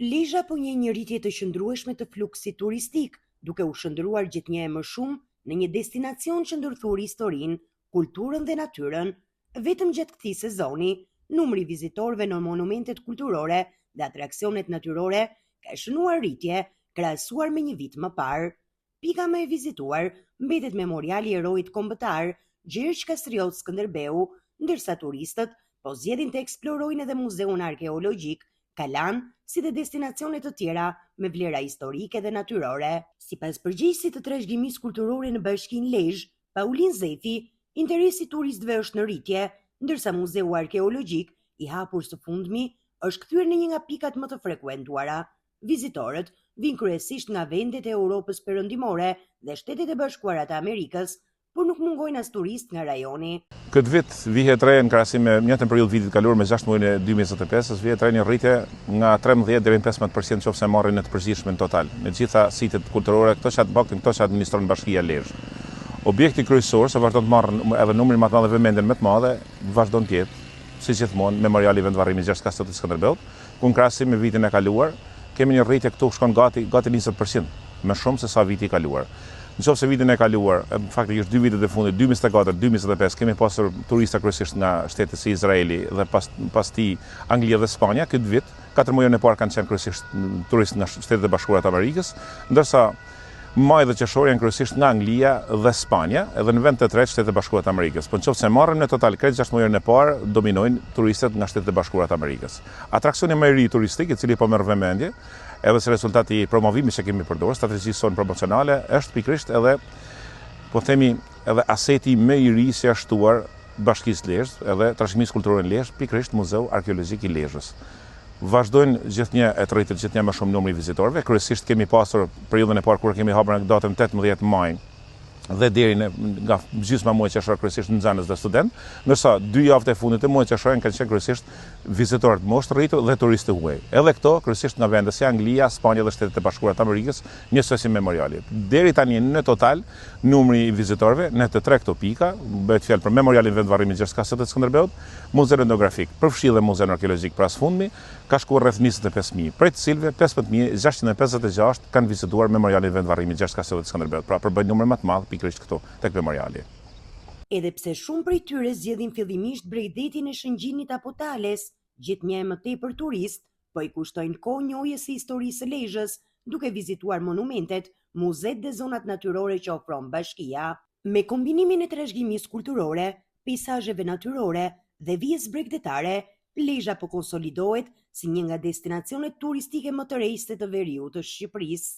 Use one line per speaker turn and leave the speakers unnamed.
Lezha po njeh një rritje të qëndrueshme të fluksit turistik, duke u shndërruar gjithnjë e më shumë në një destinacion që ndërthur historinë, kulturën dhe natyrën. Vetëm gjatë këtij sezoni, numri i vizitorëve në monumentet kulturore dhe atraksionet natyrore ka shënuar rritje krahasuar me një vit më parë. Pika më e vizituar mbetet memoriali i heroit kombëtar, Gjergj Kastriot Skënderbeu, ndërsa turistët po zgjedhin të eksplorojnë edhe Muzeun Arkeologjik, Kalanë, si dhe destinacione të tjera me vlera historike dhe natyrore. Sipas përgjegjësit të trashëgimisë kulturore në Bashkinë Lezhë, Paulin Zefi, interesi i turistëve është në rritje, ndërsa Muzeu Arkeologjik, i hapur së fundmi, është kthyer në një nga pikat më të frekuentuara. Vizitorët vijnë kryesisht nga vendet e Europës Perëndimore dhe Shtetet e Bashkuara të Amerikës, por nuk mungojnë as turistë nga rajoni.
Këtë vit vihet re në krahasim me njëjtën periudhë vitit të kaluar me 6 muajin e 2025-ës, vihet re një rritje nga 13 deri në 15% në qoftë se marrin në të përgjithshme në total, në të gjitha sitet kulturore, këto që të paktën këto që administron Bashkia Lezhë. Objekti kryesor se vazhdon të marrë edhe numrin më të madh dhe vëmendjen më të madhe, vazhdon të jetë si gjithmonë memoriali i vendvarrimit Gjergj Kastrioti Skënderbeut, ku në krahasim me vitin e kaluar, kemi një rritje këtu shkon gati gati 20% më shumë se sa viti i kaluar. Në qoftë se vitin e kaluar, faktikisht dy vitet e fundit, 2024, 2025, kemi pasur turista kryesisht nga shtete si Izraeli dhe pas, pas tij Anglia dhe Spanja, këtë vit, 4 mujorin e parë kanë qenë kryesisht turistë nga Shtetet e Bashkuara të Amerikës, ndërsa maj dhe qershor janë kryesisht nga Anglia dhe Spanja, edhe në vend të tretë Shtetet e Bashkuara të Amerikës. Po në qoftë se marrim në total krejt 6 mujorin e parë, dominojnë turistët nga Shtetet e Bashkuara të Amerikës. Atraksioni më i ri turistik, i cili po merr vëmendje, edhe si rezultat i promovimit që kemi përdorur, strategjisë sonë promocionale, është pikërisht edhe po themi edhe aseti më i ri që është shtuar Bashkisë Lezhës, edhe trashëgimisë kulturore në Lezhë, pikërisht Muzeu Arkeologjik i Lezhës. Vazhdojnë gjithnjë e të rritet gjithnjë më shumë numri i vizitorëve. Kryesisht kemi pasur periudhën e parë kur kemi hapur në datën 18 maj dhe deri në nga gjysma e muajit qershor kryesisht nxënës dhe studentë, ndërsa dy javët e fundit të muajit qershor kanë qenë kryesisht vizitorë të moshë të rritur dhe turistë të huaj. Edhe këto kryesisht nga vende si Anglia, Spanja dhe Shtetet e Bashkuara të Amerikës, njësoj si memoriali. Deri tani në total numri i vizitorëve në të tre këto pika, bëhet fjalë për memorialin vendvarrimit Gjergj Kastrioti Skënderbeut, muzeun etnografik, përfshi dhe muzeun arkeologjik pra së fundmi, ka shkuar rreth 25.000, prej të cilëve 15.656 kanë vizituar memorialin vendvarrimit Gjergj Kastrioti Skënderbeut, pra përbëjnë numër më të madh pikërisht këtu, tek memoriali.
Edhe pse shumë prej tyre zgjedhin fillimisht bregdetin e Shëngjinit apo Tales, gjithnjë e më tepër turistë po i kushtojnë kohë njohjes së historisë së Lezhës, duke vizituar monumentet, muzetë dhe zonat natyrore që ofron bashkia. Me kombinimin e trashëgimisë kulturore, peizazheve natyrore dhe vijës bregdetare, Lezha po konsolidohet si një nga destinacionet turistike më tërheqëse të veriut të Shqipërisë.